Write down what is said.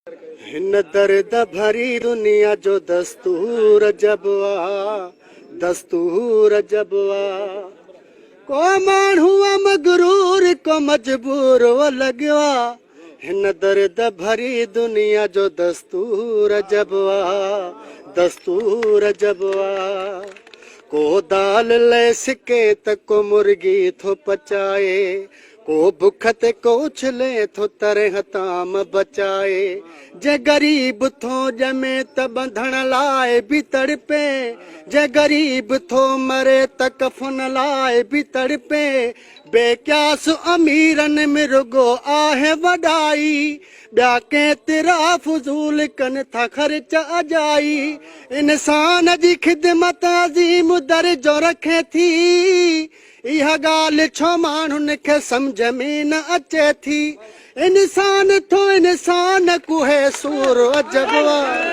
هن درد ڀري دنيا جو دستور عجب آ، دستور عجب آ. ڪو ماڻهو آ مغرور ڪو مجبور و لڳيو آ. هن درد ڀري دنيا جو دستور عجب آ، دستور عجب آ. ڪو دال لئه سڪي ته ڪو مرغي ٿو پچائي. ڪو بک تي ڪو اڇلي ٿو ترهه طعام بچائي، جي غريب ٿو ڄمي ته ٻنڌڻ لاء به تڙپي، جي غريب ٿو مري ته ڪفن لاء به تڙپي، بي قياس اميرن ۾ رڳو آهي وڏائي، ٻيا ڪيترا فضول ڪن ٿا خرچ اجائي، انسان جي خدمت عظيم درجو رکي ٿي. اها ڳالهه ڇو ماڻهن کي سمجهه ۾ نه اچي ٿي؟ انسان ٿو انسان ڪوهي سور عجب آ.